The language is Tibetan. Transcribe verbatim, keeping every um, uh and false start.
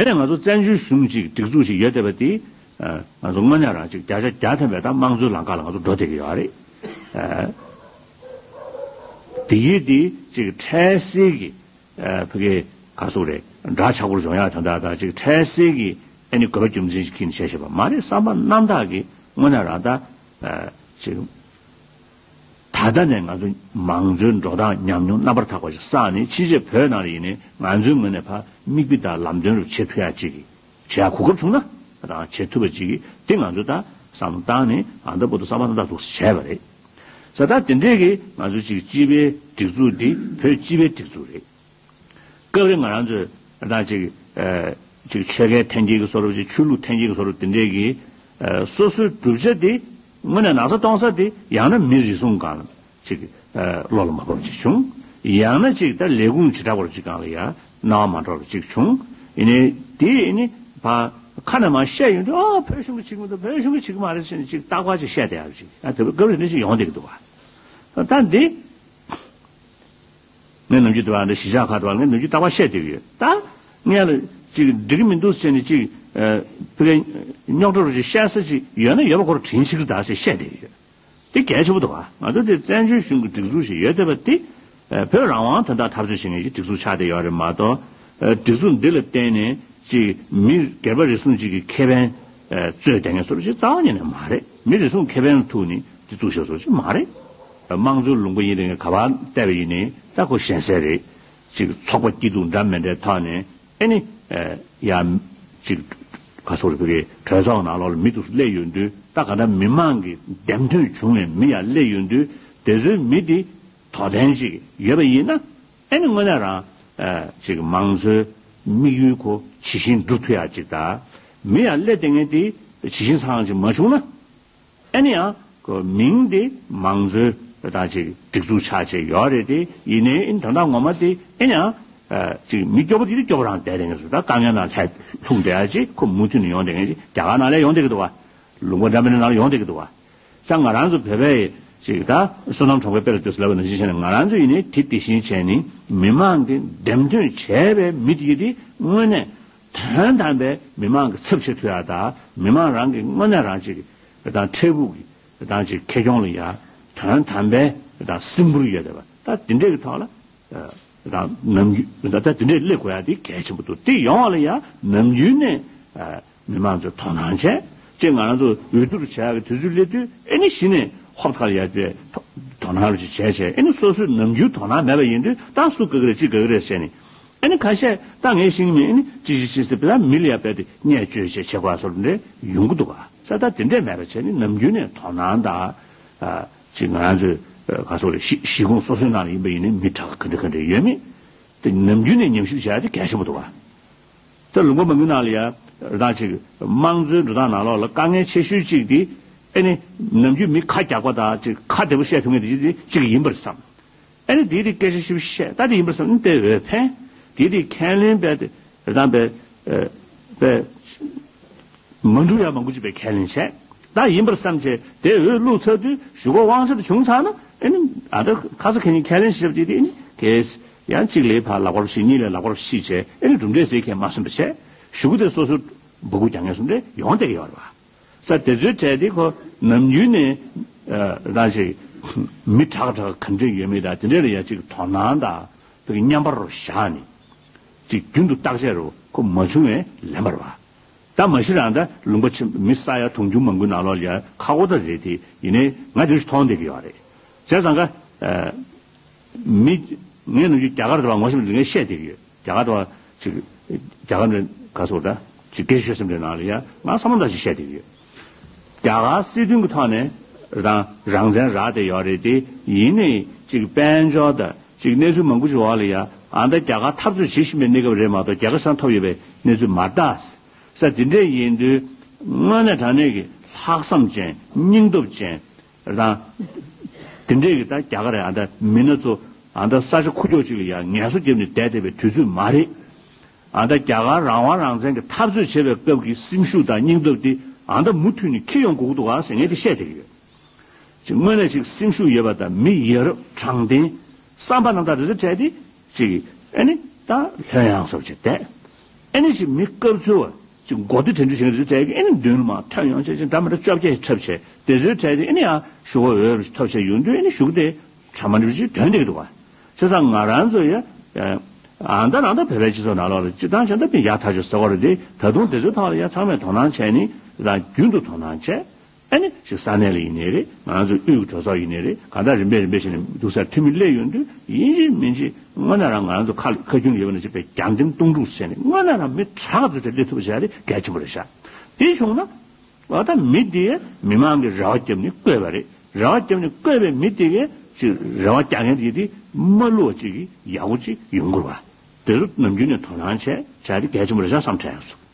ནས་ང་ཚོ་བཙན་བྱོལ་གཞུང་ཅིག་སྒྲིག་འཛུགས་ཤིག་ཡོད་བསྡད་པ་དེ། ཨ། ང་ཚོ་དངོས་གནས་རང་ཅིག་བརྒྱ་ཆ་བརྒྱ་ཐམ་པའི་ད་དམངས་གཙོའི་ལམ་ཁ་ལ་ང་ཚོ་འགྲོ་བསྡད་ཀྱི་ཡོད་རེད། ཨ། དེ་ཡིས་དེ་ཅིག་འཕྲལ་སེལ་གྱི། ཨ། ཕ་གི་ག་ཟེར་རེད། འདྲ་ཆགས་པོར་སྦྱོང་ཡག་དོན་དག་དང་ཅིག་འཕྲལ་སེལ་གྱི་ཨ་ནི་དགོས་པ་རྒྱུ་མཚན་ཞིག་ཁྱེར་ནས་བྱས་བཞག་པ་མ་རེད། བསམ་པ་རྣམ་དག་གིས་དངོས་གནས་རང་ད། ཨ། ཅིག་ད་ལྟ་ནས་ང་ཚོ་མང་གཙོའི་འགྲོ་སྟངས་ཉམས་མྱོང་རྣམ་པར་དག་པ་ཞིག་བསགས་ནས། ཕྱིན་ཆད་བོད་ནང་ལ་ཡིན་ནའི་ང་ཚོའི་ངོས་ནས་ཕར་མིག་དཔེ་དང་ལམ་སྟོན་རུ་བྱེད་ཐུབ་ཡག་ཅིག་གི་བྱེད་ཡག་གོ་སྐབས་བྱུང་ན་རང་བྱེད་ཐུབ་པ་ཅིག་གི་དེ་ང་ཚོ་ད་བསམ་བློ་བཏང་ནས་ཨ་ད་བར་དུ་བསམ་པ་རྣམ་དག་འདུག་སེ་བྱས་པ་རེད། ས་ད་དེ་འདྲས་ཀྱི་ང་ཚོ་ཅིག་སྤྱི་པའི་སྒྲིག་འཛུགས་འདི་བོད་སྤྱི་པའི་སྒྲིག་འཛུགས་རེད། སྐབས་རེ་ང་རང་ཚོས་ད་ཅིག་ཨ། ཅིག་ཆོལ་ཁའི་འཐེན་འཁྱེར་གྱི་བཟོ་འདྲ་ཅིག་ཆོས་ལུགས་འཐེན་འཁྱེར་གྱི་བཟོ་འདྲ་དེ་འདྲས་ཀྱི། ཨ། སོ་སོའི་བསྒྲུབ་བྱ་དེ་དངོས་གནས་ན་ཚ་གཏོང་ས་དེ་ཡང་ན་མི་རེ་ཟུང་སྒང་ལ་ཅིག་ཨ། བློ་ལ་མ་བབས་ཅིག་བྱུང་། ཡང་ན་ཅིག་ད་ལས་ཁུངས་བྱེ་བྲག་པར་ཅིག་སྒང་ལ་ཡང་སྣང་བ་མ་འགྲོ་བ་ཅིག་བྱུང་། ཡིན་ནའི་དེ་ཡིན་ནི་ཕར་ཁ་ནས་མར་བཤད་ཡོང་དུས། ཨ། བོད་གཞུང་གིས་བྱེད་ཀྱི་མི་འདུག་བོད་གཞུང་གིས་བྱེད་ཀྱི་མ་རེད་ཟེར་ནས་ཅིག་རྟག་པར་ཅིག་བཤད་བསྡད་ཡག་ཅིག་ཨ། དེ་སྐབས་རེ་འདྲ་ཞིག་ཡོང་བསྡད་ཀྱི་འདུག་བ། ད་འདི། ངས་ནམ་རྒྱུན་དུ་བ་འདི་གཞིས་ཆགས་ཁག་དུ་བ་ངས་ནམ་རྒྱུན་རྟག་པར་བཤད་བསྡད་ཀྱི་ཡོད། ད་ངས་ལ་ཅིག་འགྲིག་གི་མི་འདུག་ཟེར་ནས་ཅིག་ཨ། ཕ་གི་རྙོག་དྲ་རུ་ཅིག་བཤད་ས་ཅིག་ཡོད་ན་ཡོད་པ་ཁོ་རང་དྲིན་ཆེ་གི་རེད་ད་ཟེར་བཤད་བསྡད་ཀྱི་ཡོད། དེ་གལ་ཆེན་པོ་འདུག་བ། ང་ཚོ་དེ་བཙན་བྱོལ་གཞུང་གི་སྒྲིག་འཛུགས་ཤིག་ཡོད་བསྡད་པ་དེ། ཨ། བོད་རང་དབང་དོན་དག་འཐབ་རྩོད་བྱེད་མཁན་གྱི་སྒྲིག་འཛུགས་ཆགས་བསྡད་ཡོད་རེད་མ་གཏོགས། ཨ། སྒྲིག་འཛུགས་འདི་ལ་བརྟེན་ནས་ཅིག་མི་སྒེར་པ་རེ་ཟུང་ཅིག་གི་ཁེ་ཕན། ཨ། རྩོད་བསྡད་མཁན་བཟོ་འདྲ་ཅིག་རྩ་བ་ཉིད་ནས་མ་རེད། མི་རེ་ཟུང་ཁེ་ཕན་ལ་ཐུག་ནས་དེ་བཙུགས་བཞག་བཟོ་འདྲ་ཅིག་མ་རེད། དམངས་གཙོའི་ལུང་པ་ཡིན་རེད། ག་པར་བལྟས་པ་ཡིན་ནའི་ད་ཁོ་གཞན་སེལ་རེད། ཅིག་ཚོགས་པ་སྐྱིད་སྡུག་འདྲ་མི་འདྲའི་ཐོག་ནས་ཨ་ནི། ཨ། ཡ། ཅིག་ག་ཟེར་རེད། ཕ་གི་གྲོས་ཚོགས་ནང་ལོགས་ལ་མི་འདུག་སླེབས་ཡོང་དུས། ད་ག་འདྲ་མི་མང་གི་འདེམས་ཐོན་བྱུང་བའི་མི་ཡར་སླེབས་ཡོང་དུས། དེ་ཚོའི་མི་དེ་དོ་དན་ཅིག་ཡོད་པ་ཡིན་ན། ཨ་ནི་དངོས་གནས་རང་། ཨ། ཅིག་མང་གཙོའི་དམིགས་ཡུལ་ཁོ་ཇི་བཞིན་འགྲུབ་ཐུབ་ཡག་ཅིག་དང་། མི་ཡར་སླེབས་བསྡད་མཁན་དེ་ཇི་བཞིན་ཚང་ཅིག་མ་བྱུང་ན། ཨ་ནི་ཡང་ཁོ་མིང་དེ་མང་གཙོའི་ད་ཅིག་སྒྲིག་འཛུགས་ཆགས་བྱས་ཡོད་རེད་དེ། ཡིན་ནའི་ཨ་ནི་དོན་དག་ངོ་མ་དེ་ཨ་ནི་ཡང་། ཨ། ཅིག་མི་སྐྱོ་པོ་དེ་དེ་སྐྱོ་པོ་རང་བསྡད་བསྡད་མཁན་ཚོ། ད་དཀའ་ངལ་ནང་ལྷུང་བསྡད་ཡག་ཅིག་ཁོ་མུ་མཐུད་ནས་ཡོང་བསྡད་མཁན་ཅིག་རྒྱ་གར་ནང་ལ་ཡོང་བསྡད་ཀྱི་འདུག་བ། ལུང་པ་འདྲ་མི་འདྲ་ནང་ལ་ཡོང་བསྡད་ཀྱི་འདུག་བ། ས་ང་རང་ཚོ་བོད་པའི་ཅིག་ད་བསོད་ནམས་གྲོང་པའི་དཔེ་ལ་ལྟོས་ཟེར་ལབ་པ་ནང་བཞིན་བྱས་ནས། ང་རང་ཚོ་ཡིན་ནའི་དེ་དེ་བཞིན་བྱས་ནས་མི་མང་གིས་འདེམས་ཐོན་བྱས་པའི་མི་དེ་གི་དེ་དངོས་གནས་དོན་དམ་པའི་མི་མང་གི་ཚབ་བྱེད་ཐུབ་ཡག་དང་། མི་མང་རང་གི་དངོས་གནས་རང་ཅིག་དང་འཕྲལ་ཕུགས་ཀྱི་དང་ཅིག་ཁེ་གྱོང་ལ་ཡ་དོན་དམ་པའི་དང་སིམ་པོར་ཡོད་བསྡད་པ། ད་དེ་འདྲའི་གི་ཐོག་ལ། ཨ། དང་ནམ་རྒྱུན་ད་ལྟ་དེ་འདྲས་སླེབས་དགོས་ཡ་དེ་གལ་ཆེན་པོ་འདུག་དེ་ཡོང་བ་ལ་ཡ་ནམ་རྒྱུན་ནས། ཨ། མི་མང་ཚོས་དོ་སྣང་བྱས། ཅེས་ང་རང་ཚོ་འོས་བསྡུ་རུ་བྱ་ཡག་གི་དུས་ཚོད་སླེབས་དུས། ཨ་ནི་གཞི་ནས་ཧོབ་ཁ་ལ་ཡ་དེ་དོ་དོ་སྣང་རུ་ཅིག་བྱས་བྱས། ཨ་ནི་སོ་སོས་ནམ་རྒྱུན་དོ་སྣང་མེད་པ་ཡིན་དུས། ད་སུ་དགའ་གི་རེད། ཅི་དགའ་གི་རེད་ཟེར་ནས། ཨ་ནི་ཁ་ཤས་ད་ངས་ཤེས་ཀྱི་མེད། ཨ་ནི་ཅི་ཞིག་ཅི་ཟེར་བས་ད་མི་ལ་ཡ་བས་དེ་བརྙས་བཅོས་བྱས་བྱེད་དགོས་པ་བཟོ་འདྲ་ཡོང་གི་འདུག་ག་ས་ད་དེ་འདྲས་མེད་པ་བྱས་ནས་ནམ་རྒྱུན་ནས་དོ་སྣང་དང་། ཨ། ཅིག་ང་རང་ཚོའི། ཨ། ག་ཟེར་རེད། གཞིས་གཞིས་ཁོངས་སོ་སོའི་ནང་ལ་ཡིན་པ་ཡིན་ནའི་མི་དྲག་ག་འདྲ་ག་འདྲ་ཡོད་མེད་དེ་ནམ་རྒྱུན་ནས་ཉམས་ཞིབ་བྱ་ཡ་དེ་གལ་ཆེན་པོ་འདུག་བ། ད་ལུང་པ་མང་པོའི་ནང་ལ་ཡ་རང་ཅིག་དམངས་གཙོའི་འགྲོ་སྟངས་ནང་ལོགས་ལ་དཀའ་ངལ་ཆེ་ཤོས་གཅིག་དེ། ཨ་ནི་ནམ་རྒྱུན་མི་ཁ་རྒྱག་པ་དང་ཅིག་ཁ་བདེ་པོ་བཤད་ཐུབ་མཁན་དེ་གཅིག་ཡིན་པར་བསམ། ཨ་ནི་དེའི་རིགས་སྐད་ཆ་ཞིབ་བཤད། ད་དེ་ཡིན་པར་བསམ་ནི་དེ་འོས་འཕེན། དེའི་རིགས་ཁས་ལེན་པའི་དེ་རང་པའི། ཨ། པའི། མ་འགྲུབ་ཡ་མང་པོ་ཅིག་པའི་ཁས་ལེན་བྱས། ད་ཡིན་པར་བསམ་བྱས་དེ་འོས་བླུགས་ཚར་དུས་གཞུག་གུ་དབང་ཆ་དེ་བྱུང་ཚར་ན། ཨ་ནི་ཨ་ད་ཁ་ས་ཁ་ཉིན་ཁས་ལེན་ཞིབ་བྱས་དེ། ཨ་ནི་གས་ཡང་གཅིག་ལས་ཕར་ལག་པར་བཤིག་གཉིས་ལས་ལག་པར་བཤིག་བྱས། ཨ་ནི་གྲུབ་འབྲས་ཟེར་མཁན་མ་སོན་པ་བྱས། གཞུག་གུ་དེ་སོ་སོ་འབོད་སྐུལ་རྒྱག་མཁན་སོ་འདྲ་ཡོང་བསྡད་ཀྱི་ཡོད་རེད་བ། ས་དེ་ཚོའི་གྲས་དེ་ཁོ་ནམ་རྒྱུན་ནས། ཨ། རང་ཅིག་མི་དྲག་དྲག་ག་འདྲ་ཡོད་མེད་དང་དེ་འདྲ་ལ་ཡ་ཅིག་དོ་སྣང་དང་། དེ་གི་མཉམ་པར་བཞག་ནས་ཅིག་རྒྱུན་དུ་བརྟག་དཔྱད་རུ་ཁོ་མ་བྱུང་བས་ལན་པར་བ། ད་མ་གཞི་རང་ད་ལུང་པ་ཆེ་མི་ས་ཡ་དུང་ཕྱུར་མང་པོའི་ནང་ལོགས་ལ་ཡ་ཁག་པོ་ད་རེད་དེ། ཡིན་ནའི་ང་དེ་ཚོ་མཐོང་བསྡད་ཀྱི་ཡོད་རེད། བྱས་ཙང་ཀ་ཨ། མི་ངས་ནམ་རྒྱུན་རྒྱ་གར་དུ་བ་ངོ་ཤེས་མི་འདུག་ངས་བཤད་བསྡད་ཀྱི་ཡོད། རྒྱ་གར་དུ་བ་ཅིག་རྒྱ་གར་འདྲ་ག་ཟེར་ད་ཅིག་སྐད་ཆ་ཤོད་སེམས་འདྲ་ནང་ལ་ཡ་ང་བསམ་བློ་འདྲ་ཞིག་བཤད་བསྡད་ཀྱི་ཡོད། རྒྱ་གར་སྲིད་དོན་གྱི་ཐོག་ནས་རང་རང་བཙན་རག་བསྡད་ཡོད་རེད་དེ། ཡིན་ནའི་ཅིག་དཔལ་འབྱོར་དང་ཅིག་གནས་ཚུལ་མང་པོ་ཅིག་འོག་ལ་ཡ་ཨ་ད་རྒྱ་གར་འཐབ་རྩོད་བྱེད་བཞིན་པའི་གནས་སྐབས་རེད་མ་གཏོགས་རྒྱ་གར་སང་ཐོབ་ཡོད་པའི་གནས་ཚུལ་མ་རེད་ད། ས་དེ་འདྲས་ཡིན་དུས་དངོས་གནས་དྲང་གནས་ཀྱི་ལྷག་བསམ་ཅན། སྙིང་སྟོབས་ཅན། རང་། དེ་འདྲས་ཀྱི་ད་རྒྱ་གར་རེད། ཨ་ད་མི་སྣ་ཚོ་ཨ་ད་ས་ཆ་ཁུག་ཀྱོག་ཅིག་ལ་ཡ་ངལ་གསོ་བརྒྱབ་ནས་བསྡད་བསྡད་པའི་དུས་ཚོད་མ་རེད། ཨ་ད་རྒྱ་གར་རང་དབང་རང་བཙན་གྱི་འཐབ་རྩོད་བྱེད་པའི་སྐབས་ཀྱི་སེམས་ཤུགས་དང་སྙིང་སྟོབས་དེ་ཨ་ད་མུ་མཐུད་ནས་འཁྱེར་ཡོང་དགོས་ཀྱི་འདུག་ག་ཟེར་ངས་དེ་བཤད་བསྡད་ཀྱི་ཡོད། ཅིག་དངོས་གནས་ཅིག་སེམས་ཤུགས་ཡོད་པ་དང་། མི་ཡ་རབས་དྲང་བདེན། བསམ་པ་རྣམ་དག་དེ་ཚོ་བྲལ་ཏེ་ཅིག་ཨ་ནི་ད་ལྷོད་ཡངས་སོབ་ཅིག་བསྡད། ཨེ་ནི་ཅིག་མི་སྐབས་འཚོལ་བ་ཅིག་མགོ་བདེ་དྲན་འདུག་བྱེད་མཁན་དེ་ཚོ་གྲས་ཀྱི་ཨེ་ནི་མདུན་ལ་མར་ཐོན་ཡོང་བྱས་ཅིག་འདྲ་མི་འདྲ་བཅོ་བརྒྱད་འཁྲབ་བྱས་དེ་ཚོའི་གྲས་དེ་ཨེ་ནི་ཡང་ཞུ་བ་འོས་པ་ཞིག་ཐོབ་བྱས་ཡོང་དུས་ཨེ་ནི་ཞུ་གི་དེ་གྲ་མ་འགྲིག་ཅིག་ཐོན་བསྡད་ཀྱི་འདུག་བ། བྱས་ཙང་ང་རང་ཚོ་ཡ། ཨ་ད་རང་ད་བོད་པའི་སྤྱི་ཚོགས་ནང་ལོགས་ལ་སྤྱི་བཏང་བྱས་ན་ད་ཡག་ཐག་ཆོད་ཟེར་བ་རེད་དེ་ད་དུང་དེ་ཚོའི་ཐོག་ལ་ཡ་ཚང་མས་དོ་སྣང་བྱས་ནས་རང་རྒྱུན་དུ་དོ་སྣང་བྱས། ཨ་ནི་ཅིག་ས་གནས་ལ་ཡིན་ནའི་རེད། ང་རང་ཚོ་དབུས་ཀྱི་གྲོས་ཚོགས་ཡིན་ནའི་རེད། གང་ལྟར་རིམ་པས་རིམ་པས་བྱས་ནས་འདུག་སར་འཐུས་མི་སླེབས་ཡོང་དུས་ཡིན་གཅིག་མིན་གཅིག་དངོས་གནས་རང་ང་རང་ཚོ་ཁ་ཁ་རྒྱུན་ཡོད་པ་ནང་བཞིན་པའི་རྒྱང་ལྡེམ་སྟོང་ཕྲུག་བྱས་ནས་དངོས་གནས་རང་མི་དྲག་ཙམ་དེ་སླེབས་ཐུབ་པ་བྱས་རེད་གལ་ཆེན་པོ་རེད་ཤག་དེ་བྱུང་ན་ཨ་ད་མི་དེ་མི་མང་གི་རེ་བ་བརྒྱབ་ནས་བསྐོས་པ་རེད། རེ་བ་བརྒྱབ་ནས་བསྐོས་པའི་མི་དེ་གས་ཅིག་རེ་བ་རྒྱག་མཁན་དེ་དེ་མ་བསླུ་བ་ཅིག་གིས་ཡག་པོ་ཅིག་ཡོང་དགོས་པ། དེ་ཚོ་ནམ་རྒྱུན་ནས་དོ་སྣང་བྱས་བྱས་ཏེ་གལ་ཆེན་པོ་རེད་ཤག་བསམ་དྲན་ཡོང་སོང་།